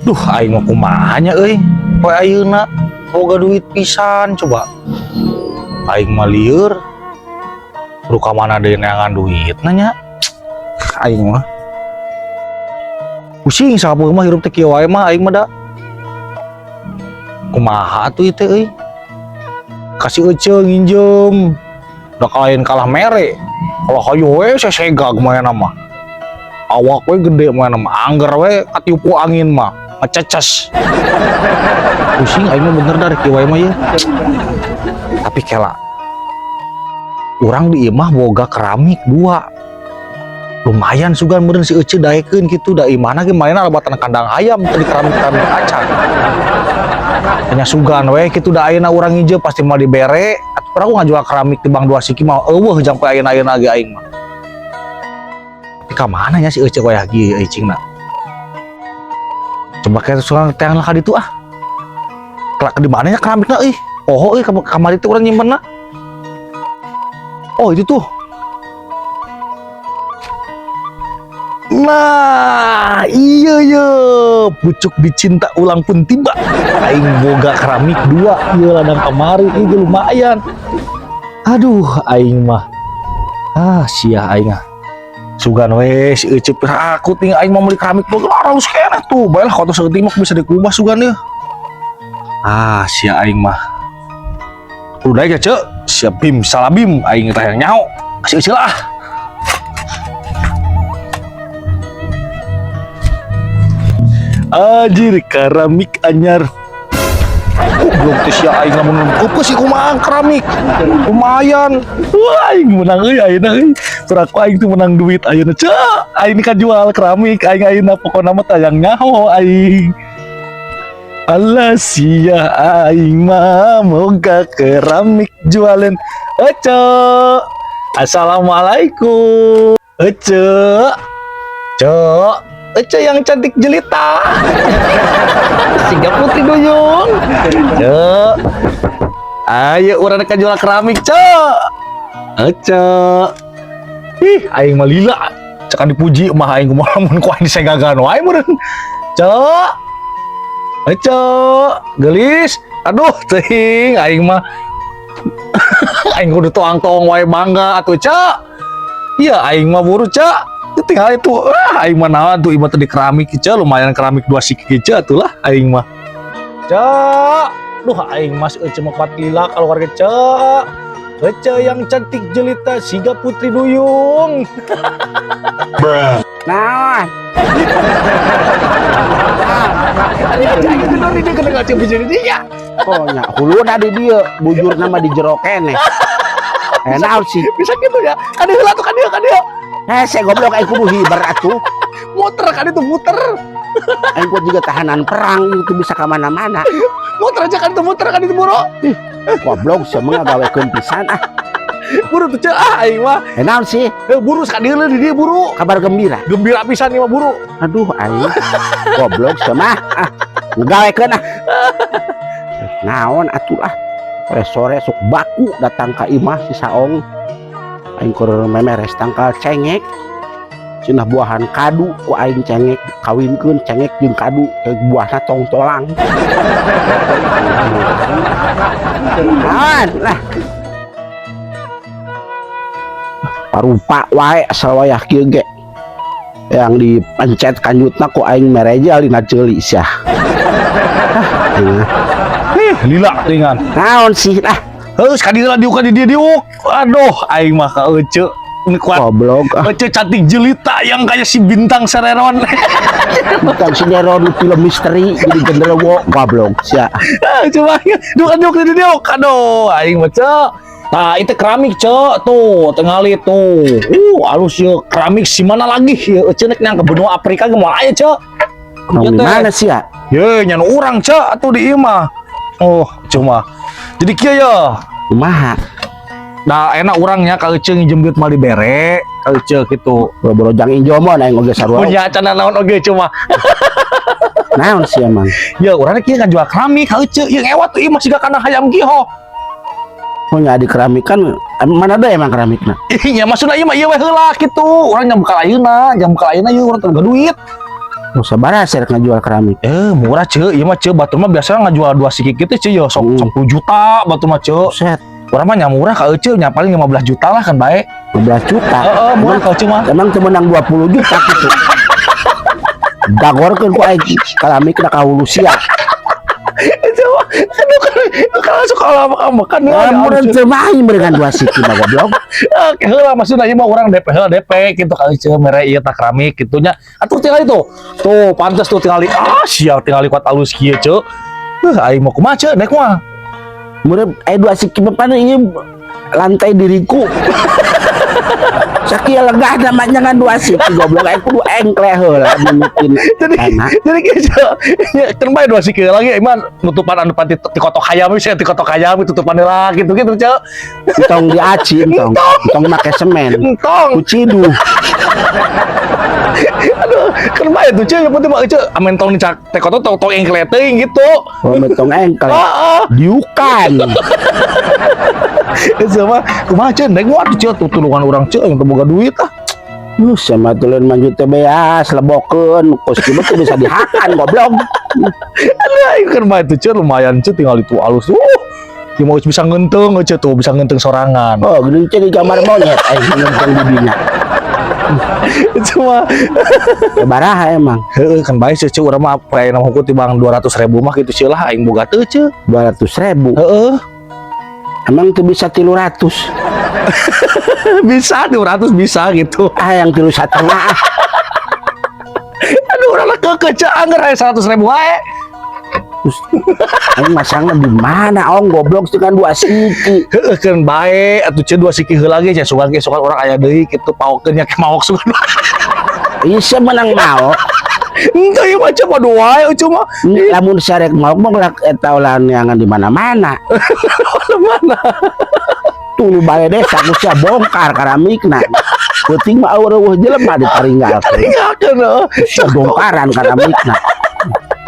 Duh, aing mah kumaha nya euy. Poe ayeuna boga duit pisan coba. Aing mah lieur. Kudu ka mana deui neangan duit nanya. Aing mah. Pusing sapoe mah hirup teh kieu wae mah aing mah da. Kumaha atuh ieu teh euy. Ka si Ece nginjem. Da lain kalah mere. Kalau hayu we sesegag mana mah. Awak we gede mana mah. Angger we katiup ku angin mah. Ngececes. Pusing aing mah bener dari kieu wae mah ieu. Tapi kela. Urang di imah boga keramik dua. Lumayan sugan meureun si Ece daekeun kitu da imahna ge mainna lebatan kandang ayam teu di keramik-keramik acan. Hanya sugan we kitu da ayeuna urang nginjem pasti moal dibere. Atuh urang ngajual keramik di Bang dua siki mah eueuh jampe ayeuna-ayeuna ge aing mah. Tapi ka mana nya si Ece wayah kieu cingna? Coba kayak soal teang lah ka ditu ah. Kelak di mana nya keramikna euy? Oh euy kamari teh urang nyimpenna. Oh itu tuh. Nah, iya iya, pucuk dicinta ulang pun tiba. Aing boga keramik dua, iya ladang kamari, iya lumayan. Aduh, aing mah. Ah, sia aing ah. Sugan we si Ece aku ting aing mau beli keramik dua, halus keneh tuh. Baiklah kalau saeutik mah bisa dikubah sugan ya. Ah, sia aing mah. Udah ya, Cek. Siap bim salabim aing teh yang nyaho. Kasih Ece lah. Anjir keramik anyar. Goblok teh sia aing lamun kupu sih kumaha keramik. Lumayan. Wah, aing menang euy ayeuna euy. Peraku aing tuh menang duit ayeuna. Cek, aing kan jual keramik aing ayeuna pokona mah tayang nyaho aing. Alah sia aing mah moga keramik jualen. Ece. Assalamualaikum. Ece. Cek. Ece yang cantik jelita. Siga putri duyung. Cek. Ayo urang rek jual keramik, Cek. Ece. Ih, aing mah lila. Cekan dipuji mah aing kumaha mun ku aing disegagan wae meureun. Cek. Ece, gelis. Aduh, teuing aing mah. Aing kudu toang-toang wae bangga atuh, Cek. Iya, aing mah buru, Cek. Tinggal itu, ah, aing mah naon tuh imah teh di keramik Cek, lumayan keramik dua siki Cek atuh lah aing mah. Cek. Duh, aing mah si Ece mah kuat lila kalau warga Cek. Ece yang cantik jelita siga putri duyung. Naon? Aing gedor di dia kena ngaca bujur dia. Oh nya huluna di dieu, bujurna mah di jero keneh. Eh naon sih? Bisa gitu ya. Kan heula tuh kan dia kan dia. Hese goblok aing kudu hiber atuh. Muter kan itu muter. Aing kuat juga tahanan perang itu bisa ka mana-mana. Muter aja kan itu muter kan itu buru. Goblok sia mah ngagawekeun pisan ah. Buru tuh Cek ah aing mah. Eh naon sih? Eh, buru sekali di dia buru. Kabar gembira. Gembira pisan nih mah buru. Aduh aing. Goblok sia mah ah. Ngagawekeun ah. Naon atuh ah. Sore-sore sok baku datang ka imah si Saong. Aing keur memeres tangkal cengek. Cenah buahan kadu ku aing cengek kawinkeun cengek jeung kadu ke buahna tongtolang. Naon lah. Parupa wae asal wayah kieu ge. Yang dipencet kanjutna ku aing merejal dina ceuli sia. Ah, aing. Ih, lila ringan. Naon sih lah. Heuh, sekali lah diuk di dia diuk. Aduh, aing mah ka Ece. Ini kuat. Goblok ah. Ece cantik jelita yang kayak si bintang Sereron. Bintang sinetron film misteri jadi genderuwo goblok sia. Ah, coba diuk diuk di diuk. Aduh, aing mah Cek. Nah, itu keramik, Cek. Tuh, tingali tuh. Halus ya keramik si mana lagi ya Ece nek nang ke benua Afrika ge moal aya, Cek. Nong di mana sih ya? Ye, nyan urang, Cek, atuh di imah. Oh, cuma. Jadi kieu ya. Kumaha? Nah, enak urangnya ka Ece nginjem duit mah dibere, ka Ece gitu. Boro-boro jang injomo aing oge sarua. Punya acan naon oge cuma. Naon sih emang? Ya, urangnya kieu kan jual keramik ka Ece, ieu ngewat tuh imah siga kandang hayam kieu. Oh nya, di keramikan mana ada emang keramikna? Iya, maksudna ieu mah ieu we heula kitu. Urang jang bekal ayeuna, jang bekal ayeuna ieu urang teu boga duit. Oh, sabaraha sih rek ngajual keramik? Eh, murah, Ceu, ieu mah, Ceu, batur mah biasa ngajual dua siki kitu, Ceu, ya sok 10 juta batur mah, Ceu. Buset. Urang mah nya murah ka Ece nya, paling 15 juta lah, kan bae. 15 juta. Heeh, murah ka Ece mah. Emang teu menang 20 juta gitu. Dagorkeun ku aing keramikna ka hulu sia. Ece mah aduh, kan kalau suka lama makan Ya, mun teu main dengan dua siki mah, goblok. Oke, heula maksudna ieu mah urang DP heula, DP gitu kali, Ceu, mere ieu tak keramik gitu nya. Atuh tinggal itu. Tuh, pantes tuh tinggal, ah siap, tinggal kuat alus kieu, Ceu. Aing mau kumaha, Ceu? Dek mah. Mun aya dua siki mah pan ieu lantai diriku. Sakieu legah namanya kan dua siki, goblok, aing kudu engkleh heula mimitin. Jadi Enak. jadi kieu, ya kan bae dua siki lagi iman nutupan anu panti ti kotok hayam, bisa ti kotok hayam tutupan lah gitu gitu, Ceu. Entong diaci, entong. Entong make semen. Entong. Kuciduh. Aduh, kan bae tuh, Ceu, yang penting mah Ceu amen tong dicak teh kotok tong tong engkle teuing gitu. Oh, entong engkleh. Heeh. Diukan. Itu mah kumaha, Ceu? Nek moal tuh, Ceu, tuh tulungan urang, Ceu, yang teu boga duit ah. Sama tulen manjut teh beas lebokeun kos kieu teh bisa dihakan, goblok. Aduh, aing kan bae tuh, Ceu, lumayan, Ceu, tinggal itu alus. Ya mau bisa ngenteng aja tuh, bisa ngenteng sorangan. Oh, geuning ceu di gambar monyet aing ngenteng di dinya. Itu mah Sabaraha emang? Heeh, kan bae sih, Ceu, urang mah poe nama hukum tibang 200 ribu mah gitu, Ceu, lah aing boga teu, Ceu. 200 ribu. Heeh. Emang tuh bisa 300? Bisa 200 bisa gitu. Ah, yang 3,5 ah. Aduh, urang lah keukeuh, Ceu, angger aya 100 ribu wae. Terus aing masangna di mana, ong, goblok, dengan dua siki? Heeh, kan bae atuh, Ceu, dua siki heula ge, Ceu, sugan ge sugan urang aya deui kitu paokeun nya ke maok sugan. Iya, menang mau. Henteu ieu mah, Ceu, mah wae Ceu mah. Lamun sarek mau mah lah eta ulah neangan di mana-mana. Mana? Tulu balai desa ku sia bongkar keramikna. Peuting mah eueuh jelema ditaringgalkeun. Tinggalkeun heuh. Sia bongkaran keramikna.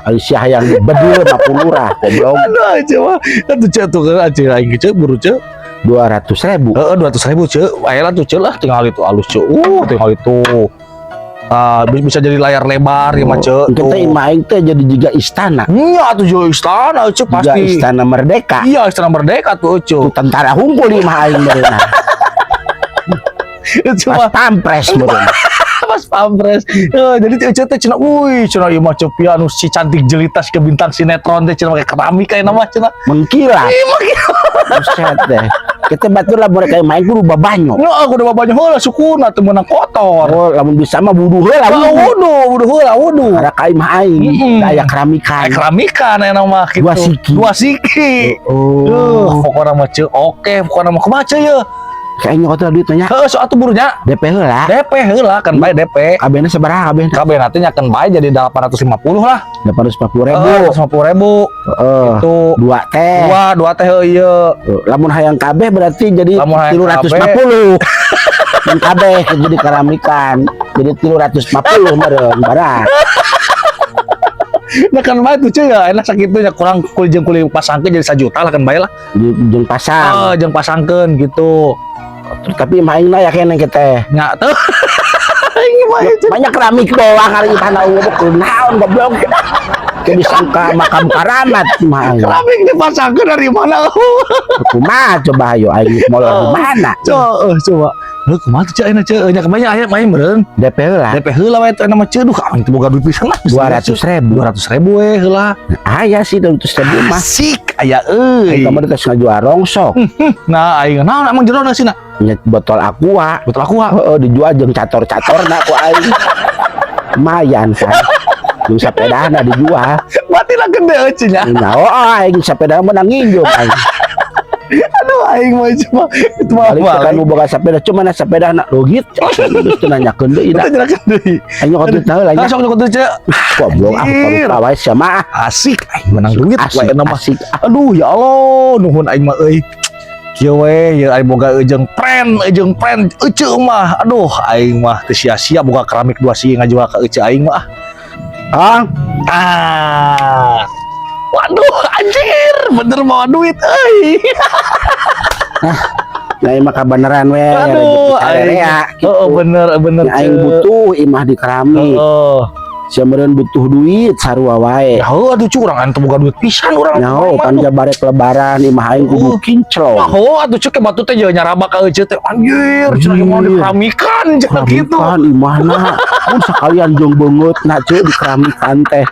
Ari sia hayang dibedil mah ku lurah, goblok. Aduh, Ceu mah. Atuh, Ceu, tuh kan Ceu aing Ceu buru, Ceu. 200 ribu. Heeh, 200 ribu, Ceu. Aya lah tuh, Ceu, lah tinggal itu alus, Ceu. Tinggal itu. Ah, bisa jadi layar lebar ya mah, Ceu. Kita imah aing teh jadi juga istana. Iya tuh jadi istana, Ceu, Juga pasti. Istana merdeka. Iya, istana merdeka tuh, Ceu. Tuh tentara hungkul imah aing beureunan. Cuma Pas pampres meureun. Pas pampres. Eh, jadi Ceu teh cenah, wih, cenah ieu mah Ceu Pia anu si cantik jelita si ke bintang sinetron teh cenah make keramik kayak nama cenah. Mengkilat. Ih, mah kieu. Buset deh. Kita batur lah mereka main kudu babanyo. Nu aku udah banyak heula sukuna teu meunang kotor. Oh, lamun bisa mah wudu heula. Wah, Wudu. wudu, wudu heula, wudu. Karena ka imah aing aya keramikan. Kayak keramikan aya nama gitu. Dua siki. Dua siki. Oh. Pokoknya mah, Ceu, oke, pokoknya mah kumaha, Ceu, ye? Kayaknya kotor duitnya. Heeh, so atuh burunya. DP heula. DP heula kan bae DP. Kabehna sabaraha kabehna? KB nanti nya kan bae jadi 850 lah. 850 ribu. Heeh, 850 ribu. Heeh. Itu Dua teh. Dua, dua teh heuh ieu. Lamun hayang kabeh berarti jadi Lamun hayang 350. Mun kabeh jadi keramikan. Jadi 350 meureun barang. Nah, kan bae tuh, Cuy, ya enak sakitu nya, kurang kuli jeung kuli pasangkeun jadi 1 juta lah, kan bae lah. Di jeung pasang. Heeh, jeung pasangkeun gitu. Tapi imah aing ya keneh teh. Nya tuh. Aing mah itu. Banyak keramik doang hari tanah ungu naon, goblok. Jadi disangka makam karamat imah aing. Keramik dipasangkeun dari mana? Kumaha coba, ayo aing molor di mana? Coba, coba. Heuh, kumaha tuh, Ceu, ayeuna, Ceu? Nya kemana aya main meureun? DP heula. DP heula we teh nama, Ceu. Duh, aing teu boga duit pisan lah. 200 ribu. 200 ribu we heula. Aya sih 200 ribu mah. Asik aya euy. Kamu geus ngajual rongsok. Nah, aing naon emang jero sih? Nya botol Aqua. Botol Aqua. Heeh, dijual jeung cator-catorna ku aing. Lumayan kan. Jeung sepedana dijual. Berarti lah gede euy nya. Nah, oh, aing sepeda menang nginjem aing. Aduh, aing mah cuma itu mah Balik ke kan boga sepeda, cuma na sepeda na logit. Terus teu nanyakeun deui da. Itu jelaskan deui. Aing nyokot duit heula nya. Langsung nyokot duit, Ceu. Goblok ah, Anjir. paru wae sia mah. Asik aing menang duit Asik, wae mah. Asik. Aduh, ya Allah, nuhun aing mah euy. Kieu we ye aing boga jeung friend ece mah. Aduh, aing mah teu sia-sia boga keramik dua sih ngajual ka ece aing mah. Ah, Ah. Waduh, anjir, bener mau duit euy. Nah, imah kabeneran we. Aduh, rezeki aing. gitu. Oh, bener bener. Nya aing Ceu. butuh imah di keramik. Heeh. Sia meureun butuh duit sarua wae. Ya heuh atuh, Cu, urang anu teu boga duit pisan urang. Nyaho pan jabarek lebaran imah aing kudu kinclong. Oh, atuh, Ceu, ke batu teh jeung nyaraba ka Ece teh, anjir, cenah mau dikeramikan cenah gitu. Keramikan imahna. Mun sakalian jeung beungeutna, Ceu, dikeramikan teh.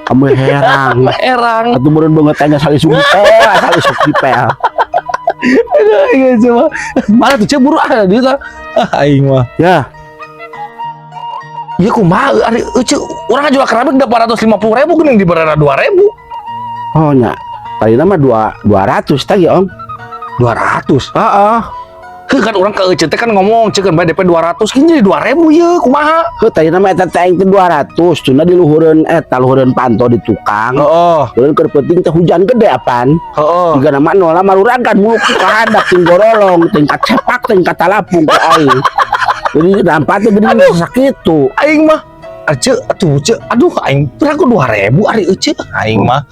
Kamu herang. Erang. Atuh meureun beungeut teh geus isuk dipel, asal isuk dipel. Aduh, iya coba. Mana tuh, Ceu, buru ah dia tah. Ah, aing mah. Ya, Iya, kumaha ari Ece, urang jual keramik 850 ribu geuning dibarana 2000. Oh nya. Tadina mah 200 tadi, Om. 200. Heeh. Heuh, kan urang ke Ece teh kan ngomong ceuk kan bae DP 200 kini jadi 2000 ye, kumaha? Heuh, tadina mah eta teh aing teh 200, cenah diluhureun eta luhureun panto di tukang. Luhureun keur penting teh hujan gede apan. Jika nama nol maruragan muluk ka handap ting gorolong, ting kacepak, ting katalapung ku aing. Jadi nampak teh geuning sakitu. Aing mah Ece atuh, Ece, aduh, aing piraku 2000 ari Ece aing mah.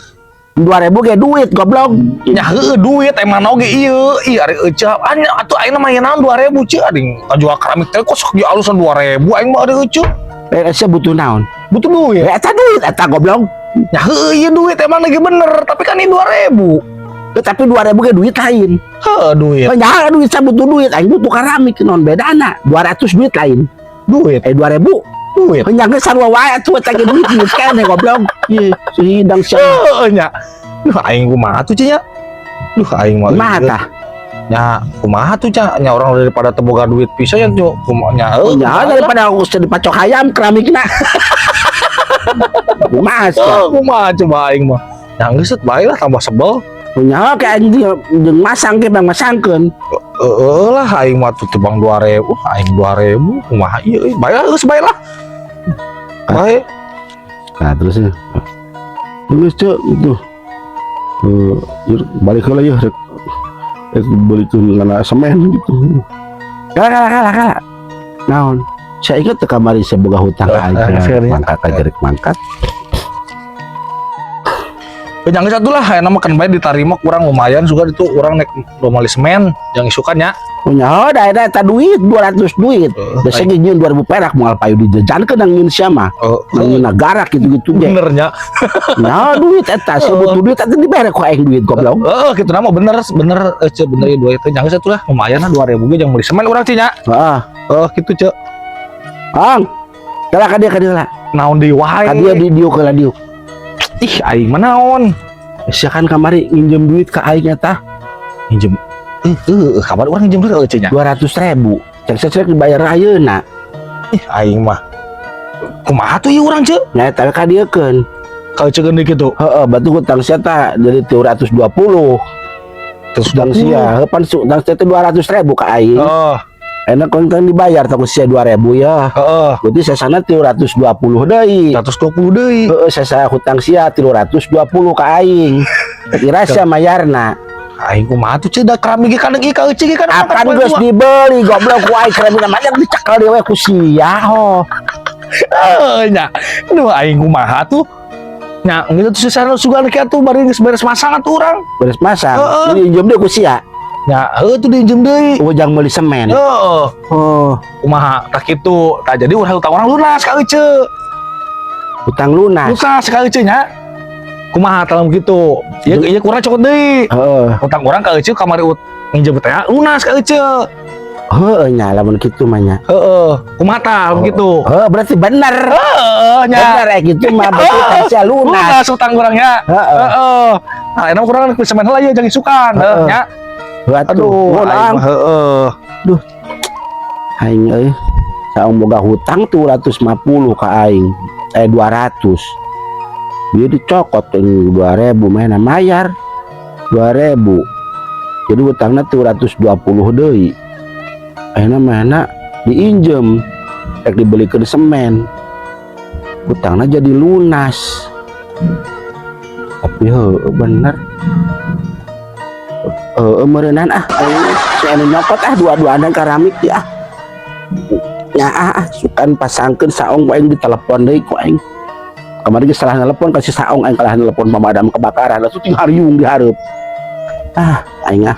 2000 ge duit, goblok. Nya heueuh, duit emang oge ieu. Ih, ari Ece anya atuh aing mah naon 2000, Ceu, ari kajual keramik teh kok sok dialusan 2000 aing mah ari Ece. Eh, sia butuh naon? Butuh duit. Eh, eta duit eta, goblok. Nya heueuh, ieu duit emang lagi bener, tapi kan ini 2000. Eh, tapi 2000 ge duit lain. Heuh, duit. Oh, nya duit saya butuh duit, aing butuh keramik, naon bedana? 200 duit lain. Duit. Eh, 2000 Duit. Nya geus sarua wae atuh eta ge duit duit keneh, goblok. Ih, si hidang sia. Heueuh nya. Duh, aing kumaha tuh, Ceu, nya? Duh, aing mah. Kumaha tah? Nya kumaha tuh, Ca? Nya urang daripada teu boga duit pisan ya, Ceu. Kumaha nya heueuh. Nya daripada aku dipacok hayam keramikna. Kumaha sia? Oh, kumaha coba aing mah. Nya geus bae lah, tambah sebel. Nya kayak anjing jeung masang ge bang masangkeun. Heeh lah, aing mah tuh tebang 2000, aing 2000 kumaha ieu euy. Bae lah, geus bae lah. Bae. Nah, terus ya. Geus, Ceu, itu. Eh, balik heula ya, rek rek belikeun ngana semen gitu. Kala kala kala kala. Naon? Saya ingat teu kamari saya boga hutang ka aing. Eh, sekalinya. Mangkat aja rek mangkat. Jangan satu lah, aya nama kan bae diterima kurang lumayan juga itu urang nek meuli semen yang isukan nya. Nya oh, da eta eta duit 200 duit. Biasa ge nyieun 2000 perak moal payu dijajankeun nang nyieun sia mah. Nang nyieun negara gitu-gitu ge. Bener nya. Nya duit eta sia butuh duit eta dibere ku aing duit, goblok. Heeh, kitu nama bener bener eh, Ceu, bener ya dua itu jangan satu lah, lumayan lah 2000 ge jang meuli semen urang sih nya. Heeh. Heeh, kitu, Ceu. Ang. Kala ka dieu lah. Naon deui wae. Ka dieu di dieu heula dieu. Ih, aing mah naon? Sia kan kamari nginjem duit ka aing eta. Minjem. Eh, eh, kabar urang nginjem duit ka Ece nya. 200 ribu. Cek saya dibayar ayeuna. Ih, aing mah. Kumaha tuh ieu urang, Ceu? Nya eta ka dieukeun. Ka Ece geun kitu. Heeh, batu hutang sia tah jadi 320. Terus Hutang sia, heuh pan hutang sia teh 200 ribu ka aing. Heeh, Enak konten dibayar tah ku sia 2000 ya. Heeh. Berarti sesana 320 deui. 120 deui. Heeh, sesa hutang sia 320 ka aing. Kira sia mayarna. Aing kumaha tuh, Ceu, da keramik ge kan ieu ka Ece ge kan. Apan geus dibeli, goblok, ku aing keramik namanya dicekel deui we ku sia ho. Heeh nya. Duh, aing kumaha tuh? Nya geus tuh sesana sugan kieu atuh bari geus beres masang atuh urang. Beres masang. Heeh. Ini injem deui ku sia. Nya heuh tuh diinjem deui. Oh, jang meuli semen. Heeh. Oh, Kumaha tah kitu. Tah jadi urang hutang urang lunas ka Ece. Hutang lunas. Lunas ka Ece nya. Kumaha tah gitu. Ieu ieu kurang cokot deui. Heeh. Hutang urang ka Ece kamari nginjem teh lunas ka Ece. Heeh nya lamun kitu mah nya. Heeh. Kumaha tah gitu. Heeh, berarti bener. Heeh nya. Bener eh gitu mah berarti hutang sia lunas. Lunas hutang urang nya. Heeh. Heeh. Nah, enak kurang semen heula ieu jangan isukan. Heeh nya. Heeh atuh. Aduh, Nuhun, aing Ang. mah heeh. Aing euy. Saung boga hutang 250 ka aing. Eh, 200. Dia dicokot ini 2000 mana mayar 2000. Jadi hutangnya 220 deui. Ayeuna mana diinjem rek dibelikeun semen. Hutangnya jadi lunas. Tapi heueuh bener. Heueuh meureunan ah, aing si anu nyokot ah dua-duana keramik di ah. Nya ah, ah sukan pasangkeun saong ku aing ditelepon deui ku aing. Kemarin geus salah nelpon ka si saong, aing kalah nelpon pemadam kebakaran, langsung ting hariung di hareup. Ah, aing ah.